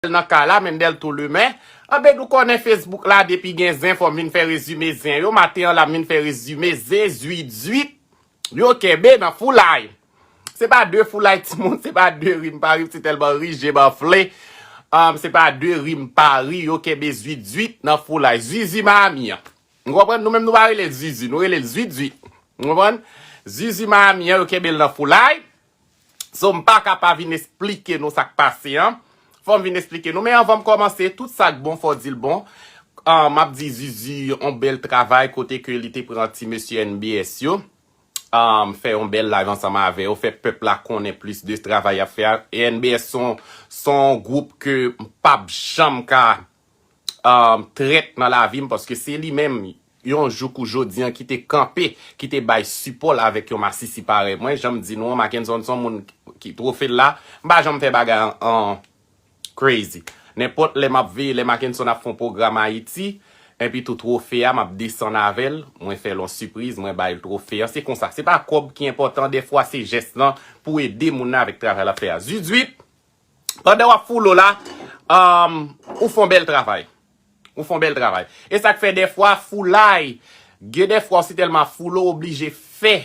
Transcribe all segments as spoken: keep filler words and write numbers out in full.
Mendel nan kay la, Mendel tou limen. Anben, nou konnen Facebook la, depi gen zen, fò m vin fè rezime zen yo. Maten an la, m vin fè rezime zen, zwit, zwit. Yo kenbe nan foulay. Se pa de foulay, timoun, se pa de ri m pa ri, se tèlman ri, je m anfle. Um, se pa de ri m pa ri, yo kenbe zwit, zwit nan foulay. Zuzu Miami an. Ou konprann? Nou menm nou pa rele l Zuzu, nou rele l zwit, zwit. Ou konprann? Zuzu Miami an, yo kenbe l nan foulay. So, m pa ka pa vin esplike nou sa k pase an. Fò m vin esplike nou. Men anvan m kòmanse, tout sa k bon, fò di l bon. Ah, m ap di Zuzu yon bèl travay kote ke li te pran ti mesye N B S yo. Ah, fè yon bèl live ansanm avè yo, fè pèp la konnen plis de travay y ap fè a. E N B S se yon, se yon gwoup ke m p ap janm ka um, trèt nan lavi m, paske se li menm, yon jou kou jodi an, ki te kanpe, ki te bay sipò l avèk yon masisi parèy mwen. Jan m di nou an, Mackenson se yon moun ki twofe l la, m pa janm fè bagay an, an crazy. Nenpòt lè m ap veye, lè Mackenson ap fè yon pwogram Ayiti, enpi tou twofe a, m ap desann avè l, mwen fè l yon sipriz, mwen bay l twofe a. Se konsa, se pa kòb ki enpòtan, dèfwa se jès lan pou ede moun nan avèk travay l ap fè a. Zuzu, pandan w ap foule w la, um, ou fè yon bèl travay. Ou fè yon bèl travay. E sa k fè dèfwa foulay, gen dèfwa w si tèlman ap foule w oblije fè.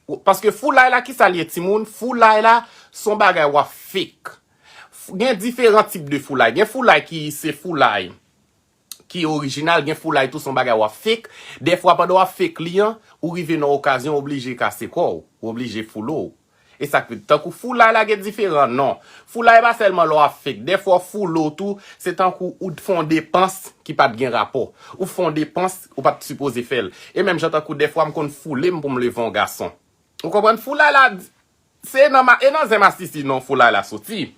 Ou- Paske foulay la, ki sa l ye, timoun? Foulay la, se yon bagay w ap fake. F- Gen diferan tip de foulay. Gen foulay ki se foulay ki orijinal, gen foulay tou, se yon bagay w ap fake. Dèfwa, pandan w ap fake li an, ou rive nan okazyon, w oblije kase kò w, w oblije foule w. E sa k fè, tankou foulay la gen diferan non. Foulay pa sèlman lè w ap fake. Dèfwa, w foule w tou, se tankou ou t fè yon depans ki pa t gen rapò. Ou fè yon depans, ou pa t sipoze fè l. E menm jan tankou dèfwa, m konn foule m pou m leve yon gason. Ou konprann? Foulay la, se nan, ma- e nan zen masisi non foulay la soti.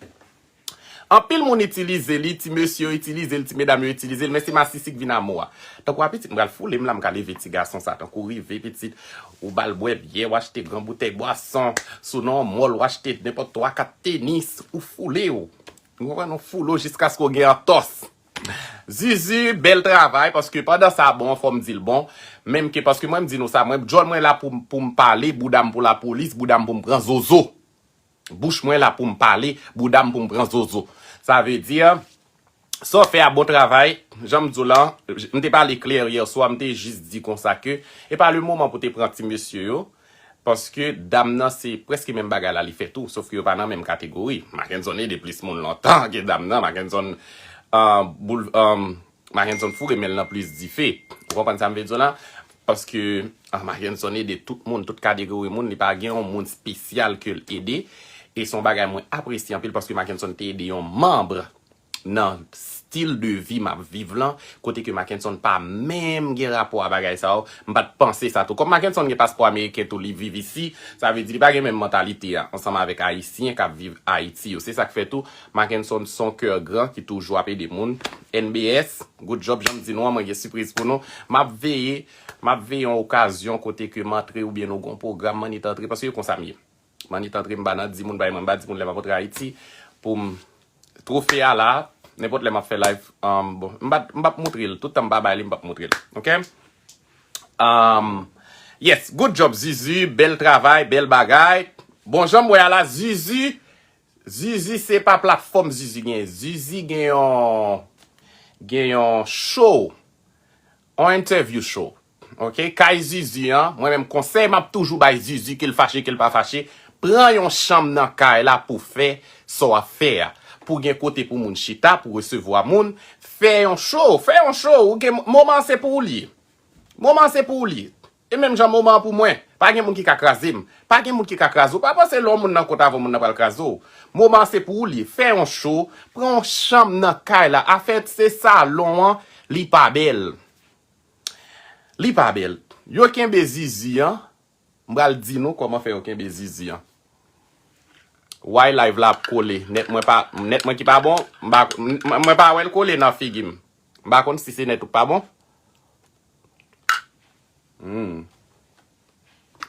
Anpil moun itilize li, ti mesye yo itilize l, ti medam yo itilize l, men se masisi k vin a mo a. Tankou a pitit, m pral foule m la, m ka leve ti gason sa, tankou rive pitit, ou ba l bwè byè, w achte gran boutèy bwason, si w nan yon mall, w achte nenpòt twa, kat tenis, ou foule w. Ou konprann? Ou foule w jiskaske w gen antòs. Zuzu, bèl travay, paske pandan sa bon, fò m di l bon. Menm ke, paske mwen m di nou sa, mwen, djòl mwen la pou, pou m pale, bouda m pou lapolis, bouda m pou m pran zozo. Bouch mwen la pou m pale, bouda m pou m pran zozo. Sa vle di, sa w fè a bon travay, jan m di w la, m te pale klè yè swa, m te jis di konsa ke, e pa le moman pou te pran ti mesye yo, paske dam nan se prèske menm bagay la li fè tou, sof ke yo pa nan menm kategori. Mackenson ede plis moun lontan ke dam nan, Mackenson, ah, boul, ah, Mackenson foure men l nan plis dife. Ou konprann sa m vle di w la? Paske, ah, Mackenson ede tout moun, tout kategori moun, li pa gen yon moun espesyal ke l ede. E se yon bagay mwen apresye anpil paske Mackenson te ede yon manm nan stil de vi m ap viv lan, kote ke Mackenson pa menm gen rapò a bagay sa yo. M pa t panse sa tou. Kòm Mackenson gen paspò ameriken tou, li viv isi, sa vle di li pa gen menm mantalite a, ansanm avèk Ayisyen k ap viv Ayiti yo. Se sa k fè tou, Mackenson se yon kè gran ki toujou ap ede moun. N B S, good job, jan m di nou an, mwen gen sipriz pou nou. M ap veye, m ap veye yon okazyon kote ke m antre oubyen nou gon pwogram, m annik antre, paske konsa m ye. M annik antre, m pa nan di moun, bay mwen, m pa di moun lè m ap antre Ayiti, pou m twofe a la, nenpòt lè m ap fè live, um, bon, m pa, m p ap moutre l, tout tan m pa bay li, m p ap moutre l, ok? Um, yes, good job, Zuzu, bèl travay, bèl bagay. Bon, jan m wè a la, Zuzu, Zuzu se pa platfòm Zuzu gen. Zuzu gen yon, gen yon show, yon interview show. Ok? Kay Zuzu an, mwen menm konsèy m ap toujou bay Zuzu, ke l fache, ke l pa fache, pran yon chanm nan kay la pou fè sa w ap fè a. Pou gen kote pou moun chita, pou resevwa moun, fè yon show, fè yon show. Ou gen, moman an se pou ou li ye. Moman an se pou ou li ye. E menm jan moman an pou mwen. Pa gen moun ki ka kraze m. Pa gen moun ki ka kraze w. Pa panse lè yon moun nan kont avè w, moun nan pral kraze w. Moman an se pou ou li ye. Fè yon show, pran yon chanm nan kay la. Afè se salon an, li pa bèl. Li pa bèl. Yo kenbe Zuzu an. M pral di nou kòman fè yo kenbe Zuzu an. Why live la ap kole? Nèt mwen pa, nèt mwen ki pa bon, m pa, m, mwen pa wè l kole nan figi m. M pa konn si se nèt ou k pa bon. Hmm.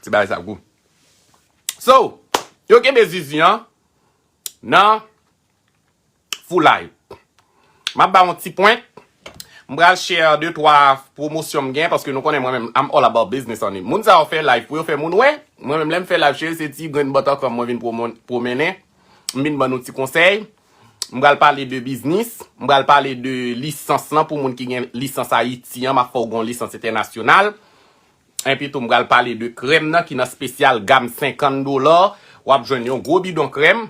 Ti bagay sa gou. So, yo kenbe Zuzu an nan foulay. M ap ba yon ti prank. M pral share de twa pwomosyon m gen, paske nou konnen mwen menm, I'm all about business, honey. Moun sa yo fè live pou yo fè moun wè. Mwen menm, lè m fè live, cheri, se ti grenn bòt ankò mwen vin pwomo-, pwomennen. M vin ban nou ti konsèy. M pral pale de biznis, m pral pale de lisans lan pou moun ki gen lisans Ayiti an, m ap fè w gen yon lisans entènasyonal. Epi tou, m pral pale de krèm nan ki nan espesyal gam senkant dola. W ap jwenn yon gwo bidon krèm.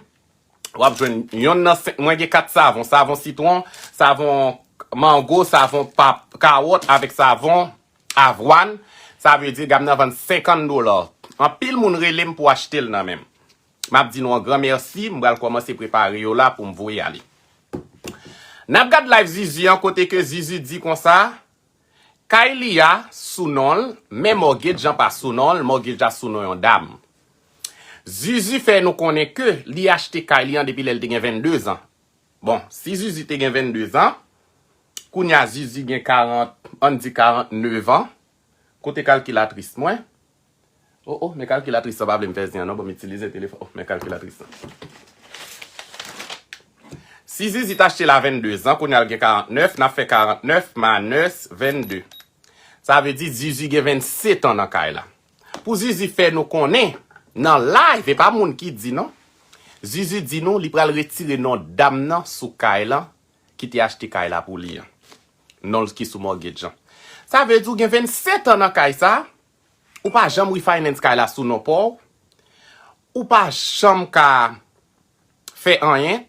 W ap jwenn yonn nan senk, mwen gen kat savon, savon sitwon, savon mango, savon pa, kawòt avèk savon avwàn. Sa vle di gam nan vann senkant dola. Anpil moun rele m pou achte l nan men m. M ap di nou yon gran mèsi, m pral kòmanse prepare yo la pou m voye ale. N ap gad live Zuzu an kote ke Zuzu di konsa, kay li a sou non l, men mortgage an pa sou non l, mortgage a sou non yon dam. Zuzu fè nou konnen ke li achte kay li an depi lè l te gen vennde zan. Bon, si Zuzu te gen vennde zan, kounye a Zuzu gen karant, ann di karantnèf an. Kote kalkilatris mwen? Oh, oh, men kalkilatris lan pa vle m fè zen an non, ban m itilize telefòn. Oh, men kalkilatris lan. Si Zuzu t achte l a vennde zan, kounye a l gen karantnèf, n ap fè karantnèf minus vennde. Sa vle di Zuzu gen vennsetan nan kay la. Pou Zuzu fè nou konnen, nan live, e pa moun ki di non. Zuzu di nou li pral retire non dam nan sou kay lan, ki te achte kay la pou li an. Non l ki sou mortgage an. Sa vle di w gen vennsetan nan kay sa, ou pa janm refinance kay la sou non pa w, ou pa janm ka fè anyen,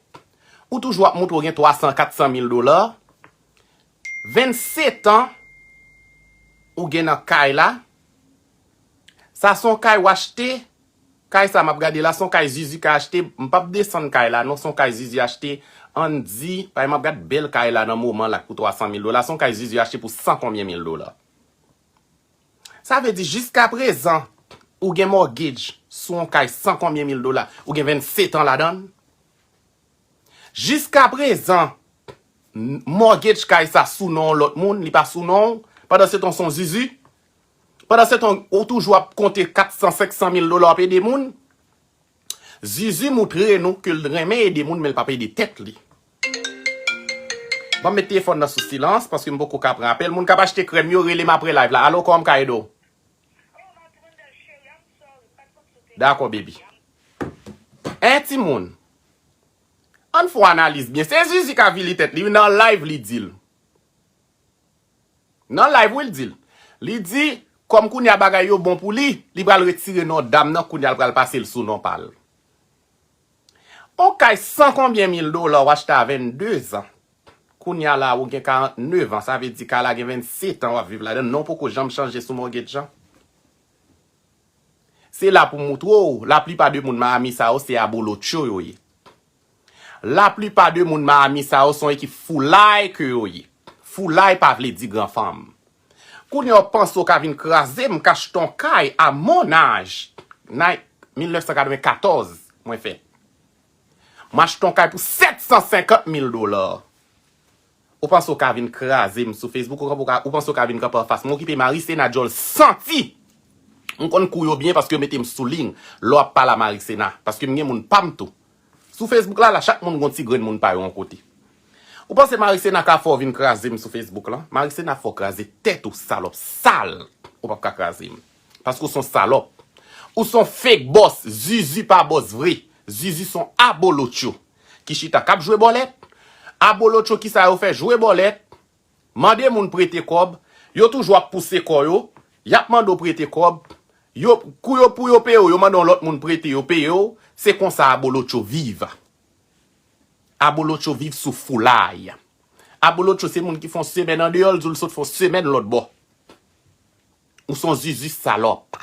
ou toujou ap montre w gen twa san, kat san mil dola, vennsetan ou gen nan kay la, sa se yon kay w achte, kay sa m ap gade la, se yon kay Zuzu ka achte, m p ap desann kay la non, se yon kay Zuzu achte, ann di, paske m ap gad bèl kay la nan moman la pou twa san mil dola, se yon kay Zuzu achte pou san konbyen mil dola. Sa vle di jiska prezan, ou gen mortgage sou yon kay san konbyen mil dola, ou gen vennsetan ladan l. Jiska prezan, mortgage kay sa sou non yon lòt moun, li pa sou non w. Pandan se tan w se yon Zuzu. Pandan se tan w toujou ap konte kat san, senk san mil dola w ap ede moun. Zuzu moutre nou ke l renmen ede moun, men l p ap ede tèt li. Ban m met telefòn nan sou silans, paske m poko ka pran apèl. Moun k ap achte krèm yo, rele m apre live la. Alo, kòman m ka ede w? Dakò, baby. En, timoun. Ann fè yon analiz byen. Se Zuzu k avili tèt li, wi, nan live li di l. Nan live, wi, l di l. Li di, kòm kounye a bagay yo bon pou li, li pral retire non dam nan, kounye a l pral pase l sou non pa l. On kay san konbyen mil dola w achte a vennde zan. Kounye a la, ou gen karantnèf an, sa vle di kay la gen vennsetan w ap viv ladan l, non poko janm chanje sou mortgage an. Se la pou m moutre w, laplipa de moun Miami sa yo, se abolotcho yo ye. Laplipa de moun Miami sa yo se yon ekip foulay ke yo ye. Foulay pa vle di gran fanm. Kounye a w panse w ka vin kraze m, m ka achte yon kay a mon âge. Nan mil nèf san katrevenkatòz, mwen fèt. M achte yon kay pou sèt san senkant mil dola. Ou panse w ka vin kraze m sou Facebook, ou, ou ka, ou panse w ka vin kanpe anfas mwen, okipe Marisena djòl santi. M konn kou yo byen paske yo mete m sou liy lè w ap pale a Marisena, paske m gen moun pa m tou. Sou Facebook la, la, chak moun gon ti grenn moun pa yo yon kote. Ou panse Marisena ka fè w vin kraze m sou Facebook lan? Marisena fè w kraze tèt ou, salòp sal. Ou p ap ka kraze m. Paske w se yon salòp. Ou se yon fake bòs. Zuzu pa bòs vre. Zuzu se yon abolotcho ki chita k ap jwe bòlèt. Abolotcho ki sa yo fè jwe bòlèt, mande moun prete kòb, yo toujou ap pouse kò yo, y ap mande w prete kòb, yo, kou yo pou yo peye w, yo mande yon lòt moun prete, yo peye w, se konsa abolotcho viv. Abolotcho viv sou foulay. Abolotcho se moun ki fè yon semèn andeyò, l di w l sot fè yon semèn lòtbò. Ou se yon zuzu salòp.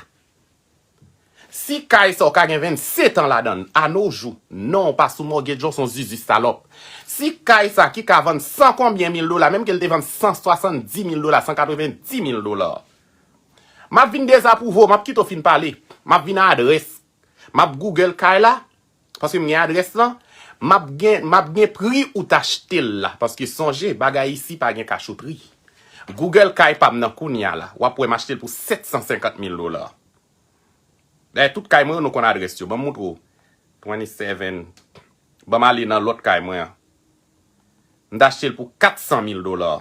Si kay sa w ka gen vennsetan ladan l, a no jou, non, w pa sou mortgage, w se yon zuzu salòp. Si kay sa ki ka vann san konbyen mil dola, menm ke l te vann san swasanndis mil dola, san katrevenndis mil dola, m ap vin dezapwouve w, m ap kite w fin pale. M ap vin a adrès. M ap Google kay la, paske m gen adrès lan. M ap gen, m ap gen pri ou t achte l la, paske sonje, bagay isi pa gen kachotri. Google kay pa m nan kounye a la. W ap wè m achte l pou sèt san senkant mil dola. Dayè, tout kay mwen yo, nou konn adrès yo. Ban m moutre w. Twenty-seven. Ban m ale nan lòt kay mwen an. M t achte l pou kat san mil dola.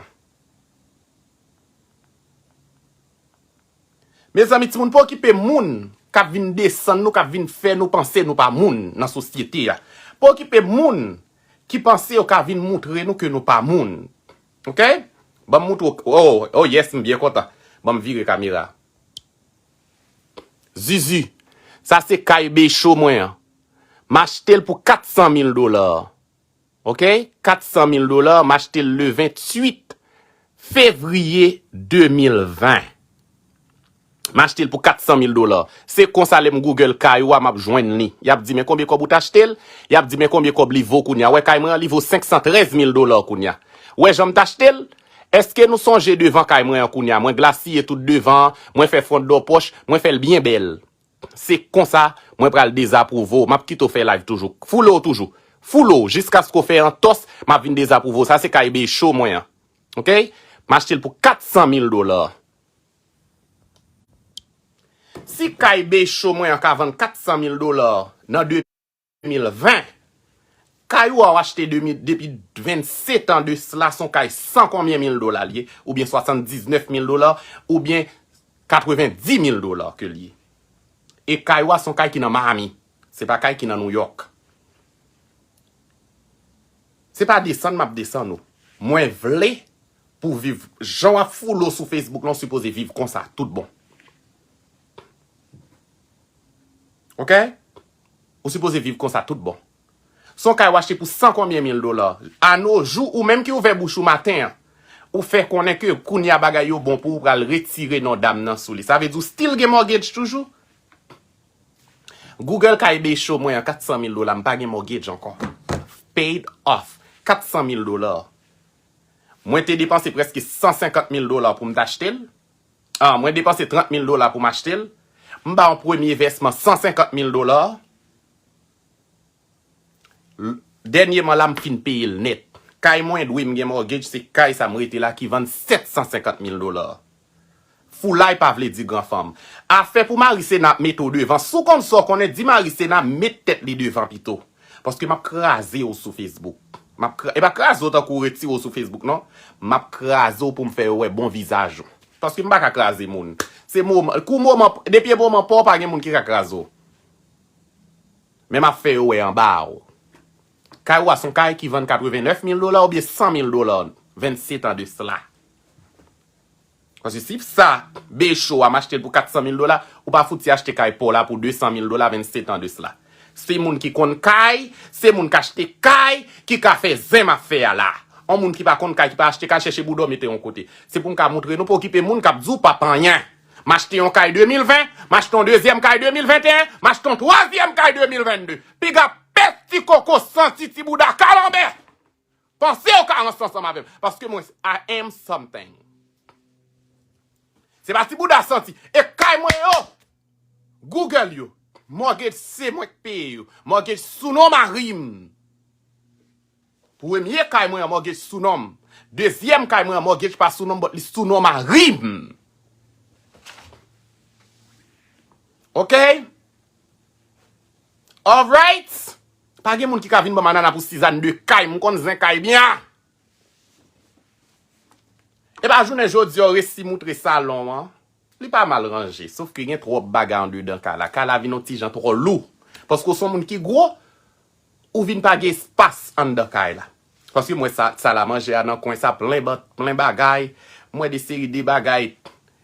Mezanmi, timoun, pa okipe moun k ap vin desann nou, k ap vin fè nou panse nou pa moun nan sosyete a. Pa okipe moun ki panse yo ka vin moutre nou ke nou pa moun. Oke? Ban m moutre w. Oh, oh yes, m byen kontan. Ban m vire kamera. Zuzu, sa se kay Becho mwen an. M achte l pou kat san mil dola. Oke? Kat san mil dola, m achte l le venntuit fevriye de mil ven. M achte l pou kat san mil dola. Se konsa lè m Google kay ou a, m ap jwenn li. Y ap di, "Men konbyen kòb ou t achte l?" Y ap di, "Men konbyen kòb li vo kounye a?" Wè kay mwen an, li vo senk san trèz mil dola kounye a. Wè jan m t achte l? Èske nou sonje devan kay mwen an kounye a? Mwen glasiye tout devan an, mwen fè front door pòch, mwen fè l byen bèl. Se konsa, mwen pral dezapwouve w. M ap kite w fè live toujou. Foule w toujou. Foule w jiskaske w fè antòs, m ap vin dezapwouve w. Sa se kay Becho mwen an. Oke? M achte l pou kat san mil dola. Si kay Becho mwen an ka vann kat san mil dola nan de mil ven, kay ou a w achte de mil, depi vennsetan de sla, se yon kay san konbyen mil dola l ye, oubyen swasanndiznèf mil dola, oubyen katrevenndis mil dola ke l ye. E kay ou a se yon kay ki nan Miami. Se pa kay ki nan New York. Se pa desann m ap desann ou. Mwen vle pou viv jan w ap foule w sou Facebook la, w sipoze viv konsa, tout bon. Oke? Ou sipoze viv konsa, tout bon. Se yon kay w achte pou san konbyen mil dola. Anojou, ou menm ki ouvè bouch ou maten an, ou fè konnen ke kounye a bagay yo bon pou ou pral retire non dam nan sou li. Sa vle di ou still gen mortgage toujou? Google kay Becho mwen an kat san mil dola, m pa gen mortgage ankò. Paid off. Kat san mil dola. Mwen te depanse prèske san senkant mil dola pou m t achte l. Ah, mwen depanse trant mil dola pou m achte l. M ba yon premye vèsman san senkant mil dola. L-, dènyèman la, m fin peye l nèt. Kay mwen dwe m gen mortgage, se kay sa m rete la ki vann sèt san senkant mil dola. Foulay pa vle di gran fanm. Afè pou Marie Sena ap mete w devan, si w konn sa w konnen, di Marie Sena met tèt li devan pito. Paske m ap kraze w sou Facebook. M ap kra-, e pa kraze w tankou retire w sou Facebook, non. M ap kraze w pou m fè yo wè bon vizaj ou. Paske m pa ka kraze moun. Se moman, kou moman, depi e moman pa w, pa gen moun ki ka kraze w. Men m ap fè yo wè anba a w. Kay ou a se yon kay ki vann katrevennèf mil dola oubyen san mil dola, vennsetan de sla. Paske si sa, Becho a, m achte l pou kat san mil dola, ou pa fouti achte kay pa w la pou desan mil dola, vennsetan de sla. Se moun ki konn kay, se moun k achte kay, ki ka fè zen m ap fè a la. On moun ki pa konn kay, ki pa achte kay, chèche bouda w mete yon kote. Se pou m ka montre nou pa okipe moun k ap di w p ap anyen. M achte yon kay de mil ven, m achte yon dezyèm kay de mil venteyen, m achte yon twazyèm kay de mil vennde. Piga pès ti koko santi ti bouda kalanbè. Panse w ka ranse ansanm avè m. Paske mwen, I am something. Se pa ti bouda santi. E kay mwen yo, Google yo, mortgage se mwen k peye yo. Mortgage sou non mari m. Premye kay mwen an mortgage sou non m. Dezyèm kay mwen an mortgage pa sou non m, but li sou non mari m. Oke? Alright? Pa gen moun ki ka vin ban m anana pou sizann de kay, m konn zen kay byen. E pa jounen jodi a w resi moutre salon an. Li pa mal ranje, sof ke gen twòp bagay andedan kay la. Kay la vin yon ti jan twò lou. Paske w se yon moun ki gwo, ou vin pa gen espas anndan kay la. Paske m wè sa, sal a manje a nan kwen sa plen ba-, plen bagay. M wè de seri de bagay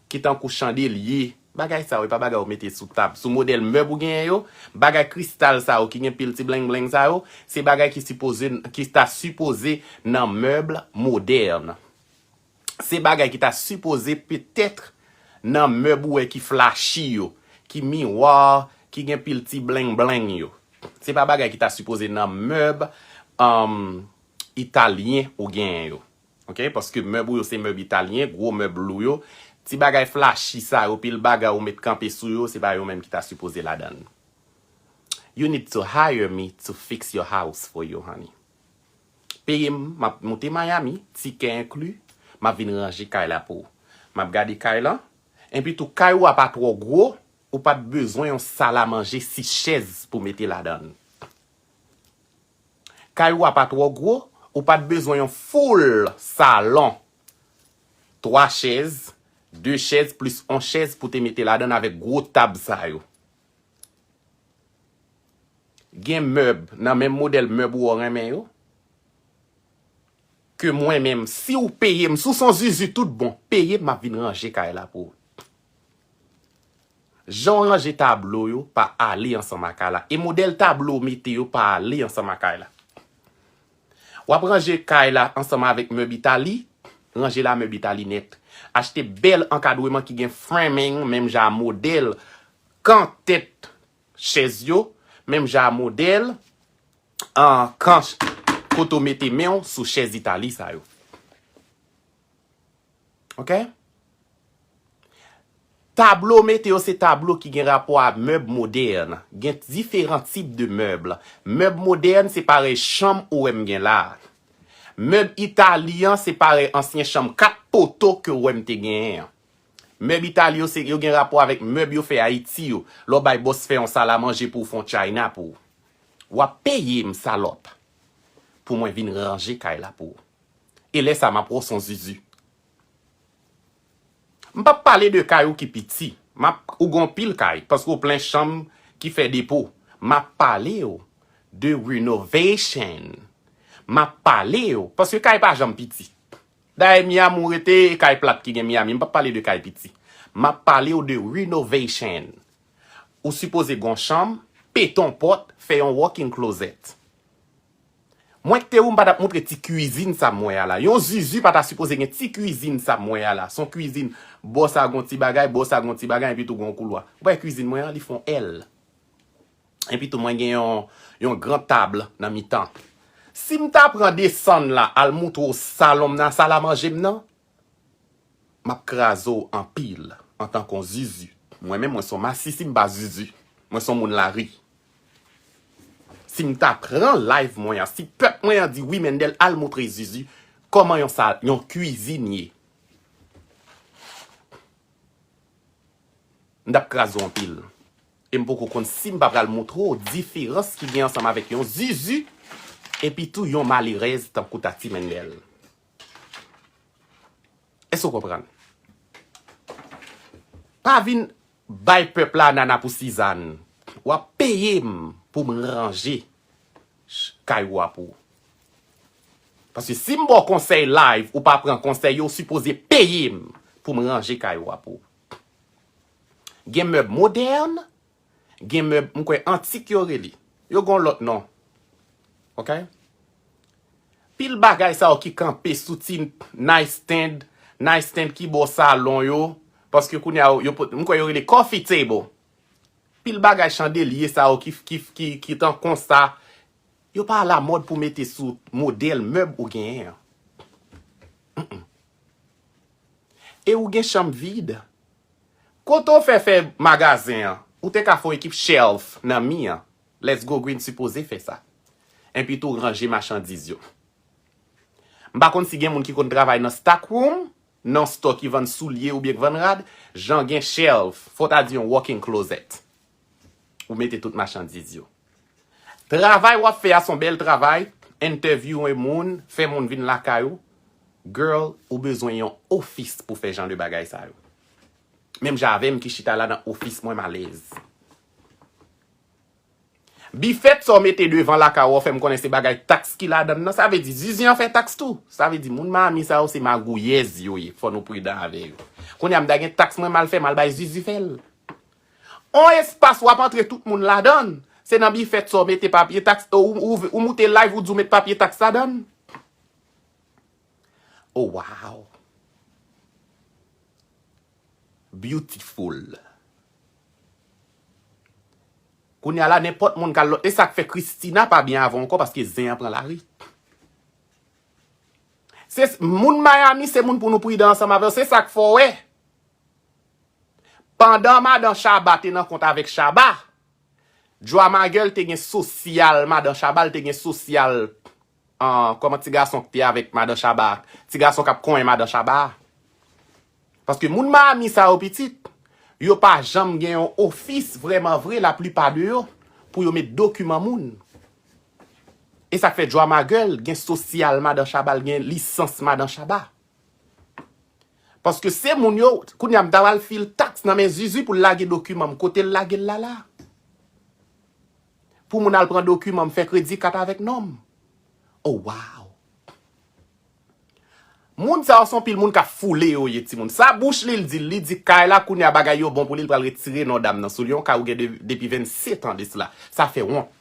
ki tankou chandelye. Bagay sa yo, e pa bagay ou mete sou tab. Sou modèl mèb ou genyen yo, bagay kristal sa yo ki gen pil ti bleng bleng sa yo, se bagay ki sipoze, ki ta sipoze nan mèb modèn. Se bagay ki ta sipoze petèt nan mèb ou wè ki flachi yo, ki miwa, ki gen pil ti bleng bleng yo. Se pa bagay ki ta sipoze nan mèb, um, italyen ou genyen yo. Oke? Paske mèb ou yo se mèb italyen, gwo mèb lou yo. Ti bagay flachi sa yo, pil bagay ou met kanpe sou yo, se pa yo menm ki ta sipoze ladan l. You need to hire me to fix your house for you, honey. Peye m, m ap moute Miami, tikè enkli, m ap vin ranje kay la pou ou. M ap gade kay lan, enpi tou kay ou a pa twò gwo, ou pa t bezwen yon sal a manje sis chèz pou mete ladan l. Kay ou a pa twò gwo, ou pa t bezwen yon full salon. Twa chèz, de chèz plis yon chèz pou te mete ladan l avèk gwo tab sa yo. Gen mèb, nan menm modèl mèb ou renmen yo. ke mwen menm, si w peye m, si w se yon zuzu tout bon, peye m, m ap vin ranje kay la pou ou. Jan w ranje tablo yo pa ale ansanm ak kay la. E modèl tablo w mete yo pa ale ansanm ak kay la. W ap ranje kay la ansanm avèk mèb Itali, ranje la mèb Itali nèt. Achte bèl ankadreman ki gen framing, menm jan a modèl kan tèt chèz yo, menm jan a modèl an kan kote w mete men w sou chèz Itali sa yo. Ok? Tablo w mete yo se tablo ki gen rapò a mèb modèn. Gen diferan tip de mèb. Mèb modèn se parèy chanm ou wè m gen la. Mèb Itali an se parèy ansyen chanm kat poto ke w wè m te genyen an. Mèb Itali yo, se, yo gen rapò avèk mèb yo fè Ayiti yo. Lè w bay bòs fè yon salamanje pou w, fè yon china pou ou. W ap peye m, salòp, pou mwen vin ranje kay la pou ou. E lè sa, m ap wè w se yon zuzu. M p ap pale de kay ou ki piti. M ap, ou gen yon pil kay, paske w plen chanm ki fè depo. M ap pale w de renovation. M ap pale w, paske kay pa janm piti. Dayè, Miami ou rete, e kay plat ki gen Miami. M p ap pale de kay piti. M ap pale w de renovation. Ou sipoze gen yon chanm, pete yon pòt, fè yon walk-in closet. Mwen ki te ou, m pa t ap montre ti kwizin sa m wè a la. Yon zuzu pa ta sipoze gen ti kwizin sa m wè a la. Se yon kwizin, bò sa gon ti bagay, bò sa gon ti bagay, epi tou gon koulwa. Ou wè kwizin mwen an, li fè yon L. Epi tou mwen gen yon, yon gran tab nan mitan. Si m ta pran desann la, al moutre w salon m nan, salamanje m nan, m ap kraze w anpil antanke yon zuzu. Mwen menm, mwen se yon masisi, m pa zuzu. Mwen se yon moun lari. Si m ta pran live mwen an, si pèp mwen an di, "Wi, Mendel, al moutre zuzu kòman yon sal, yon kwizin ye." M t ap kraze w anpil. E m poko konn si m pa pral moutre w diferans ki gen ansanm avèk yon zuzu epi tou yon malerèz tankou Tati Mendel. Èske w konprann? Pa vin bay pèp la nana pou Sizàn. W ap peye m pou m ranje ch-, kay ou a pou ou. Paske si m ba w konsèy live, ou pa pran konsèy yo, ou sipoze peye m pou m ranje kay ou a pou ou. Gen mèb modèn, gen mèb, m kwè, antik yo rele. Yo gen yon lòt non. Ok? Pil bagay sa yo ki kanpe sou ti nightstand, nightstand ki bò salon yo, paske kounye a yo, yo pot-, m kwè yo rele coffee table. Pil bagay chandelye sa yo ki, ki, ki, ki tan konsa, yo pa alamòd pou mete sou modèl mèb ou genyen an. Mm-mm. E ou gen chanm vid. Kote w fè fè magazen an, ou te ka fè yon ekip shelf nan mi an. Let's Go Green sipoze fè sa. Enpi tou ranje machandiz yo. M pa konn si gen moun ki konn travay nan stock room, nan store ki vann soulye oubyen k vann rad, jan gen shelf, fò ta di yon walk-in closet. Ou mete tout machandiz yo. Travay w ap fè a se yon bèl travay, entèvyouwe moun, fè moun vin lakay ou. Girl, ou bezwen yon ofis pou fè jan de bagay sa yo. Menm jan avè m ki chita la nan ofis mwen, m alèz. Bifèt sa w mete devan lakay ou, w fè m konnen se bagay taks ki ladan l nan. Sa vle di, zuzu an fè taks tou. Sa vle di, moun Miami sa yo se magouyèz yo ye. Fò nou pridan avè yo. Kounye a m ta gen taks mwen, m al fè, m al bay zuzu fè l. On espas w ap antre tout moun ladan l. Se nan bifèt sa w mete papye taks, ou, ou, ou moute live, ou di w met papye taks ladan l. Oh, wow. Beautiful. Kounye a la, nenpòt moun k al lòt. E sa k fè Christina pa byen avè w ankò, paske zen an pran lari. Se s-, moun Miami, se moun pou nou pridan ansanm avè yo. Se sa k fè w wè. Pandan madan Shabba te nan kont avèk Shabba, Drama Girl te gen sosyal madan Shabba, l te gen sosyal, ah, kòman ti gason k te avèk madan Shabba, ti gason k ap konyen madan Shabba a. Paske moun Miami sa yo pitit, yo pa janm gen yon ofis vrèman vre, laplipa de yo, pou yo met dokiman moun. E sa k fè Drama Girl gen sosyal madan Shabba, l gen lisans madan Shabba. Paske se moun yo, kounye a m ta pral fil taks nan men zuzu pou l lage dokiman m, kote l lage l la la. Pou moun al pran dokiman m, fè kredi kat avèk non m. Oh, wow! Moun sa yo se yon pil moun k ap foule yo ye, timoun. Sa bouch li, l di l, li di kay la, kounye a bagay yo bon pou li, l pral retire non dam nan sou li. Yon kay ou gen de, depi vennset an de sila. Sa fè wont.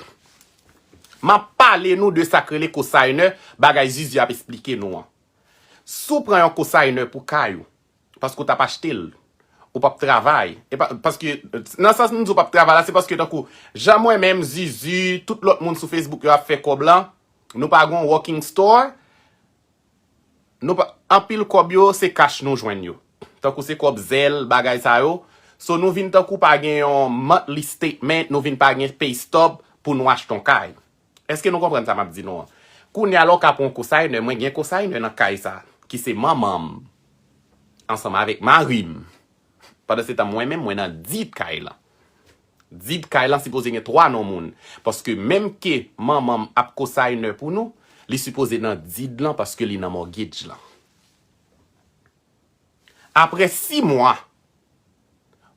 M ap pale nou de sa k rele cosigner, bagay Zuzu ap esplike nou an. Si w pran yon cosigner pou kay ou, paske w t ap achte l, ou p ap travay. E pa, paske, nan sans m di w p ap travay la, se paske tankou, jan mwen menm, Zuzu, tout lòt moun sou Facebook yo ap fè kòb lan, nou pa gen yon walking store, nou pa, anpil kòb yo, se cash nou jwenn yo. Tankou se kòb zèl, bagay sa yo. So nou vin tankou pa gen yon monthly statement, nou vin pa gen pay stub pou nou achte yon kay. Èske nou konprann sa m ap di nou an? Kounye a la w ka pran yon cosigner, mwen gen cosigner nan kay sa, ki se manman m, ansanm avèk mari m. Pandan se tan mwen menm, mwen nan deed kay lan. Deed kay lan sipoze gen twa non moun. Paske menm ke manman m ap cosigner pou nou, li sipoze nan deed lan paske li nan mortgage lan. Apre sis mwa,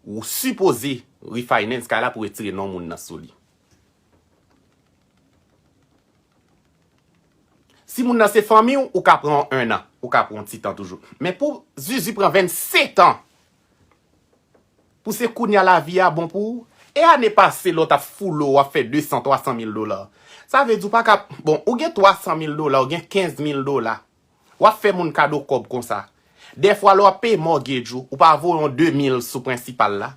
ou sipoze refinance kay la pou retire non moun nan sou li. Si moun nan se fanmi w, ou ka pran yon ennan, ou ka pran yon ti tan toujou. Men pou Zuzu pran vennset an, pou se kounye a lavi a bon pou ou, e ane pase lè w t ap foule w ap fè de san, twa san mil dola. Sa vle di w pa ka, bon, ou gen twa san mil dola, ou gen kenz mil dola. W ap fè moun kado kòb konsa. Dèfwa lè w ap peye mortgage ou, ou pa voye yon de mil sou prensipal la.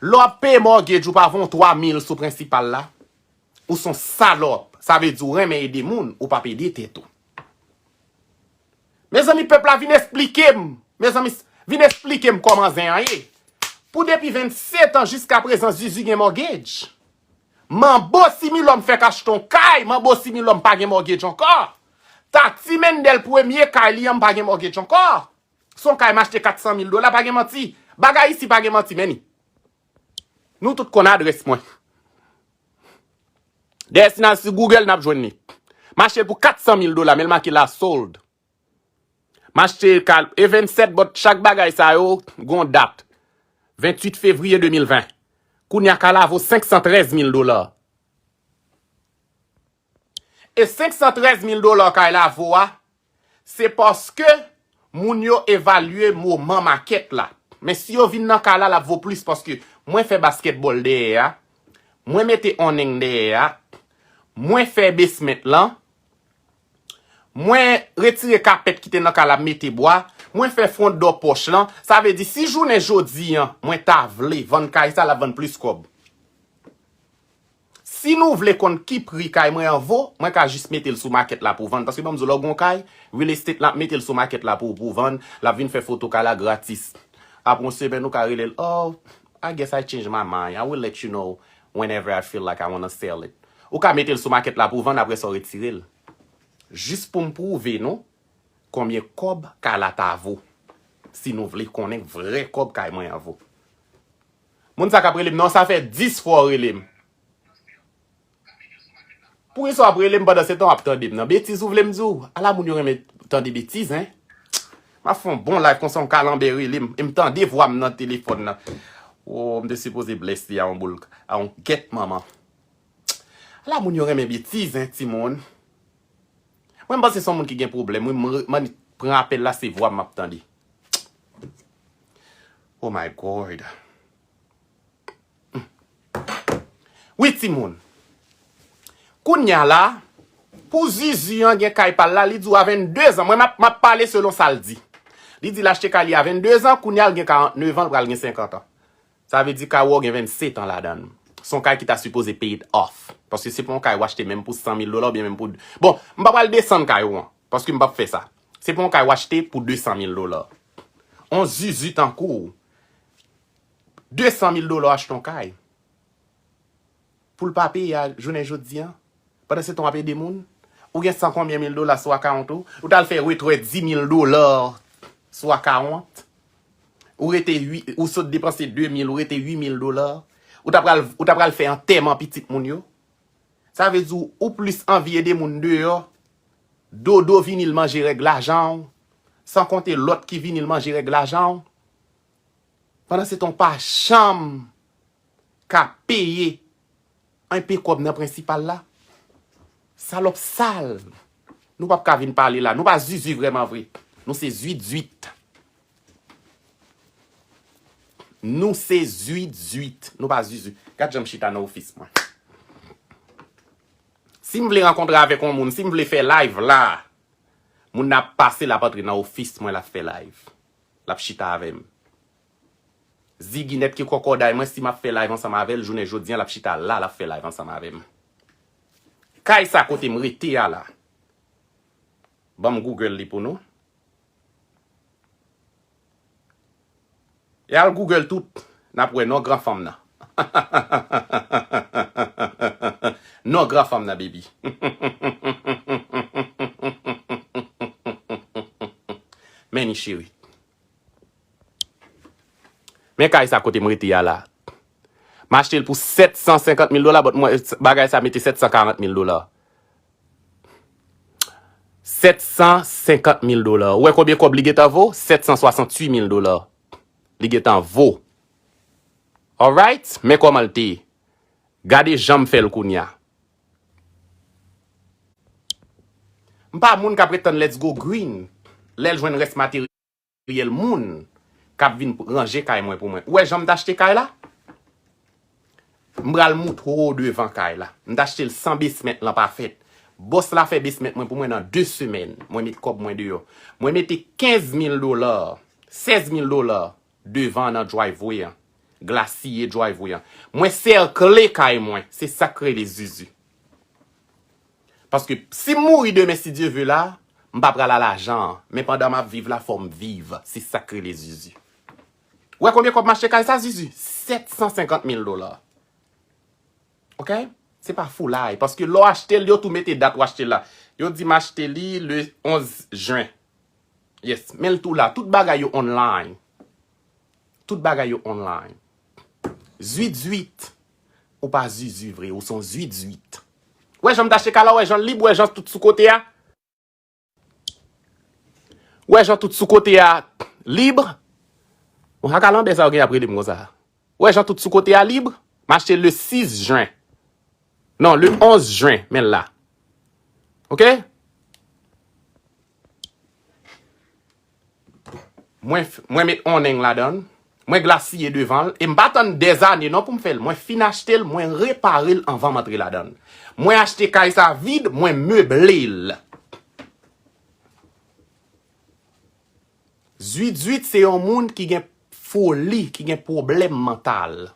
Lè w ap peye mortgage ou pa voye yon twa mil sou prensipal la. Ou se yon salòp. Sa vle di w renmen ede moun, ou p ap ede tèt ou. Mezanmi, pèp la, vin esplike m. Mezanmi, vin esplike m kòman zen an ye. Pou depi vennset an jiska prezan Zuzu gen mortgage. Manbo similòm fèk achte yon kay, manbo similòm pa gen mortgage ankò. Tati Mendel premye kay li an pa gen mortgage ankò. Se yon kay m achte kat san mil dola, pa gen manti. Bagay isi pa gen manti, men ni. Nou tout konn adrès mwen. Dèyè si n al sou Google, n ap jwenn li. M achte l pou kat san mil dola, men l make la sold. M achte kay, e vennsèt, but chak bagay sa yo, gon dat. Venntuit fevriye de mil ven. Kounye a kay la vo senk san trèz mil dola. E senk san trèz mil dola kay la vo a, se paske moun yo evalye moman makèt la. Men si yo vin nan kay la, l ap vo plis paske mwen fè basketball dèyè a, mwen mete awning dèyè a, mwen fè basement lan, mwen retire kapèt ki te nan kay la, mete bwa, mwen fè front door pòch lan. Sa vle di, si jounen jodi an, mwen ta vle vann kay sa, l ap vann plis kòb. Si nou vle konn ki pri kay mwen an vo, mwen ka jis mete l sou makèt la pou vann. Paske ban m di w, lè w gen yon kay, real estate la ap mete l sou makèt la pou, pou vann, l ap vin fè foto kay la gratis. Apre yon semèn, ou ka rele l, "Oh, I guess I changed my mind. I will let you know whenever I feel like I wanna sell it." Ou ka mete l sou makèt la pou vann, apre sa w retire l. Jis pou m pwouve nou konbyen kòb kay la ta vo. Si nou vle konnen vrè kòb kay mwen an vo. Moun sa k ap rele m nan, sa fè dis fwa w rele m. Poukisa w ap rele m pandan se tan w ap tande m nan? Betiz ou vle m di w? Ala moun yo renmen tande betiz, en. M ap fè yon bon live konsa, yon kalanbè rele m, e m tande vwa m nan telefòn nan. Oh, m te sipoze bless li a yon boul, a yon gèt manman. Ala moun yo renmen betiz, en, timoun. Mwen, m panse se yon moun ki gen pwoblèm, wi, m re-, m annik pran apèl la, se vwa m ap tande. Oh my God. Wi, timoun. Kounye a la, pou Zuzu an gen kay pa l la, li di w a venndezan. Mwen, m ap, m ap pale selon sa l di. Li di l achte kay li a venndezan, kounye a l gen karantnevan, l pral gen senkant an. Sa vle di kay ou gen vennsetan ladan l. Se yon kay ki ta sipoze paid off. Paske se pa yon kay ou achte menm pou san mil dola oubyen menm pou, bon, m pa pral desann kay ou an. Paske m p ap fè sa. Se pa yon kay ou achte pou desan mil dola. On Zuzu tankou w. Desan mil dola w achte yon kay. Pou l pa peye a jounen jodi an. Pandan se tan w ap ede moun. Ou gen san konbyen mil dola sou akawont ou. Ou t al fè retrè dis mil dola sou akawont. Ou rete uit, ou sot depanse de mil, ou rete uit mil dola. Ou ta pral, ou ta pral fè antèman pitit moun yo. Sa vle di w, ou plis anvi ede moun deyò. Dodo vini l manje règ lajan w. San konte lòt ki vini l manje règ lajan w. Pandan se tan w pa janm ka peye enpe kòb nan prensipal la. Salòp sal. Nou p ap ka vin pale la. Nou pa zuzu vrèman vre. Nou se zuit zuit. Nou se zuit zuit. Nou pa zuzu. Gad jan m chita nan ofis mwen. Si m vle rankontre avèk yon moun, si m vle fè live la, moun nan ap pase, l ap antre nan ofis mwen, l ap fè live. L ap chita avè m. Ziginèt ki kòkòday mwen, si m ap fè live ansanm avè l, jounen jodi a, l ap chita la, l ap fè live ansanm avè m. Kay sa kote m rete a la. Ban m Google li pou nou. E al Google tout, n ap wè non gran fanm nan. Non gran fanm nan, baby. Men ni cheri. Men kay sa kote m rete a la. M achte l pou sèt san senkant mil dola, but mwen, bagay sa mete sèt san karant mil dola. Sèt san senkant mil dola. Ou wè konbyen kòb li gentan vo? Sèt san swasanntuit mil dola. Li gentan vo. Alright? Men kòman l te ye. Gade jan m fè l kounye a. M pa moun k ap ret tann Let's Go Green. Lè l jwenn rès materyèl moun k ap vin ranje kay mwen pou mwen. Ou wè jan m t achte kay la? M pral moutre w devan kay la. M t achte l san basement lan pa fèt. Bòs la fè basement mwen pou mwen nan de semèn. Mwen met kòb mwen deyò. Mwen mete kenz mil dola, sèz mil dola devan nan driveway an. Glasiye driveway an. Mwen sèkle kay mwen. Se sa k rele zuzu. Paske si m mouri demen, si Dye ve la, m pa pral al ajan an. Men pandan m ap viv la, fò m viv. Se sa k rele zuzu. Ou wè konbyen kòb m achte kay sa, zuzu? Sèt san senkant mil dola. Oke? Se pa foulay. Paske lè w achte l, yo tou mete dat w achte l la. Yo di m achte li le onz jen. Yes. Men l tou la. Tout bagay yo online. Tout bagay yo online. Zuit zuit. Ou pa zuzu vre. Ou se yon zuit zuit. Ou wè jan m t achte kay la, ou wè jan l lib, ou wè jan tout sou kote a? Ou wè jan tout sou kote a lib? Bon, sa kalanbè sa yo gen ap rele m konsa. Ou wè jan tout sou kote a lib? M achte le sis jen. Non, le onz jen, men l la. Oke? Mwen, f- mwen met on nèg ladan l. Mwen glasiye devan l. E m pa tann dèzane non pou m fè l. Mwen fin achte l, mwen repare l anvan m antre ladan l. Mwen achte kay sa vid, mwen meble l. Zuit zuit se yon moun ki gen foli, ki gen pwoblèm mantal.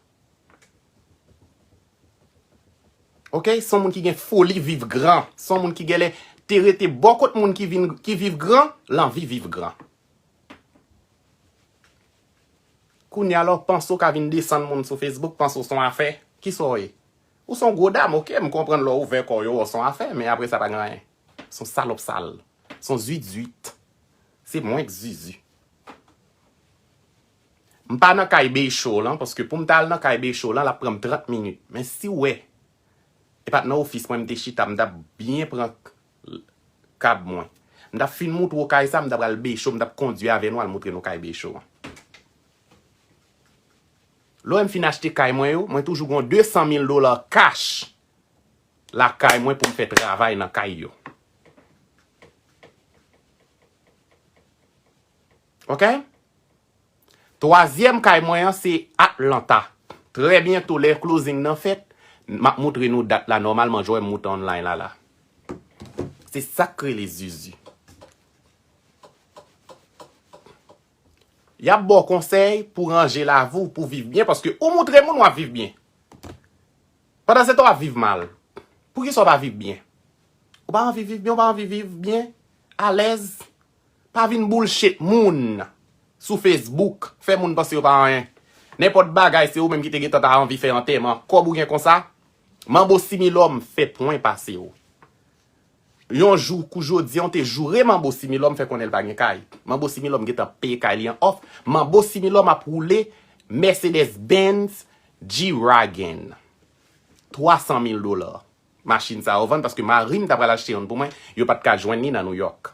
Oke? Se yon moun ki gen foli viv gran. Se yon moun ki genlè te rete bò kot moun ki vin, ki viv gran, l anvi viv gran. Kounye a la w panse w ka vin desann moun sou Facebook, panse w se yon afè. Kisa w ye? Ou se yon gwo dam, oke, m konprann lè w ouvè kò w, yo wè w se yon afè, men apre sa pa gen anyen. Se yon salòp sal. Se yon zuit zuit. Se mwen k zuzu. M pa nan kay Beychot lan, paske pou m ta al nan kay Beychot lan, l ap pran m trant minit. Men si w wè, e pa t nan ofis mwen m te chita, m t ap byen pran k- kab mwen. M t ap fin moutre w kay sa, m ta pral Beychot, m t ap kondui avè nou al moutre nou kay Beychot an. Lè m fin achte kay mwen yo, mwen toujou gen de san mil dola kach lakay mwen pou m fè travay nan kay yo. Oke? Twazyèm kay mwen an se Atlanta. Trè byento lè closing nan fèt, m ap moutre nou dat la nòmalman jan w wè m moute online la la. Se sa k rele zuzu. Y ap ba w konsèy pou ranje lavi w, pou viv byen, paske ou moutre moun w ap viv byen. Pandan se tan w ap viv mal. Poukisa w pa viv byen? Ou pa anvi viv byen, ou pa anvi viv byen, alèz. Pa vin boulshit moun sou Facebook, fè moun panse yo pa anyen. Nenpòt bagay, se ou menm ki te gentan ta anvi fè antèman. Kòb ou gen konsa? Manbo Similòm fè pwen pase w. Yon jou kou jodi a, w te joure Manbo Similòm, fè konnen l pa gen kay. Manbo Similòm gentan peye kay li an òf. Manbo Similòm ap woule Mercedes Benz G-Wagon. Twa san mil dola. Machin sa yo vann paske mari m ta pral achte youn pou mwen, yo pa t ka jwenn li nan New York.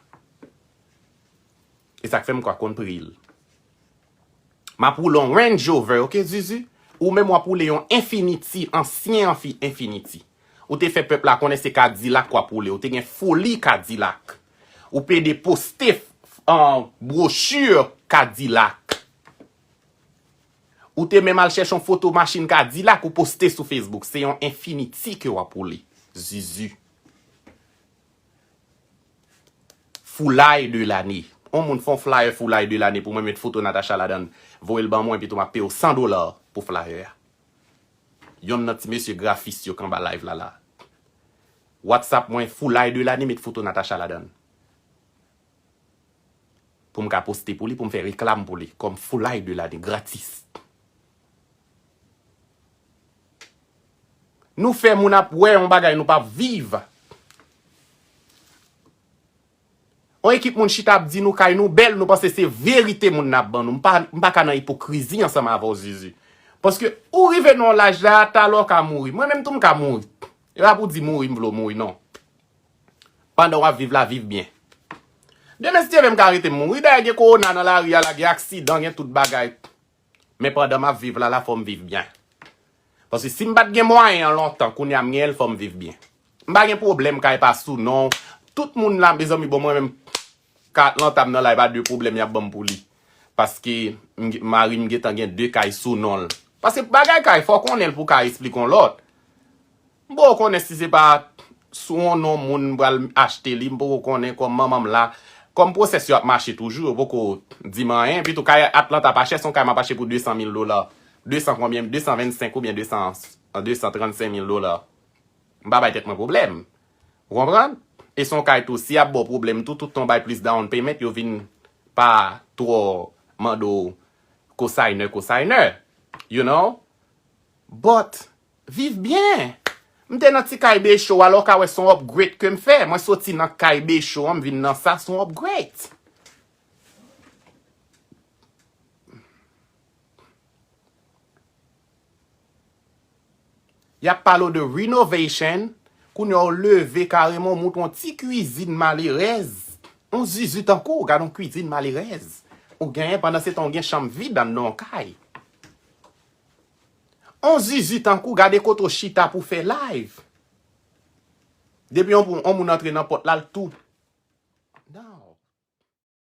E sa k fè m kwa konn pri l. M ap woule yon Range Rover, oke, Zuzu? Ou menm w ap woule yon Infiniti, ansyen anfi Infiniti. Ou te fè pèp la konnen se Kadilak w ap woule. Ou te gen foli Kadilak. Ou pede poste an bwochi Kadilak. Ou te menm al chèche yon foto machin Kadilak ou poste sou Facebook. Se yon Infiniti ke w ap woule. Zuzu. Foulay de lane. On moun fè yon flyer foulay de lane pou mwen met foto Natacha ladan. Voye l ban mwen, epi tou m ap peye w san dola pou flyer a. Yonn nan ti mesye grafis yo k anba live la la. WhatsApp mwen foulay de lane met foto Natacha ladan. Pou m ka poste pou li, pou m fè reklam pou li. Kòm foulay de lane, gratis. Nou fè moun ap wè yon bagay nou p ap viv. On ekip moun chita ap di nou kay nou bèl, nou panse se verite moun nan ap ban nou. M pa, m pa ka nan ipokrizi ansanm avè w, Zuzu. Paske ou rive nan yon laj la, talè w ka mouri. Mwen menm tou m ka mouri. E pa pou di mouri, m vle w mouri, non. Pandan w ap viv la, viv byen. Demen, si Dye vle, m ka rete m mouri. Dayè, gen kowona nan lari a la, gen aksidan, gen tout bagay. Men pandan m ap viv la, la fò m viv byen. Paske si m pa t gen mwayen an lontan, kounye a m genyen l, fò m viv byen. M pa gen pwoblèm kay pa sou non. Tout moun la, mezanmi, bon, mwen menm, ka Atlanta m nan la, e pa de pwoblèm y ap ban m pou li. Paske m, mari m gentan gen de kay sou non l. Paske bagay kay, fò w konnen l pou w ka esplike yon lòt. M poko konnen si se pa sou yon non moun m pral achte li, m poko konnen kòm manman m la. Kòm pwosès yo ap mache toujou, yo poko di m anyen. Epi tou, kay Atlanta pa chè, se yon kay m ap achte pou de san mil dola. De san konbyen? De san vennsenk oubyen de san, de san trannsenk mil dola. M pa bay tèt mwen pwoblèm. Ou konprann? E se yon kay tou, si y ap ba w pwoblèm tou, tout tan w bay plis down payment, yo vin pa twò mande w cosigner, cosigner. You know? But, viv byen. M te nan ti kay Becho a, la w ka wè se yon upgrade ke m fè. Mwen soti nan kay Becho an, m vin nan sa, se yon upgrade. Y ap pale w de renovation, kounye a w leve kareman w montre yon ti kwizin malerèz. On Zuzu tankou w, gade yon kwizin malerèz. Ou genyen, pandan se tan w gen chanm vid anndan yon kay. On Zuzu tankou w, gade kote w chita pou fè live. Depi yon, yon moun antre nan pòt la, l tou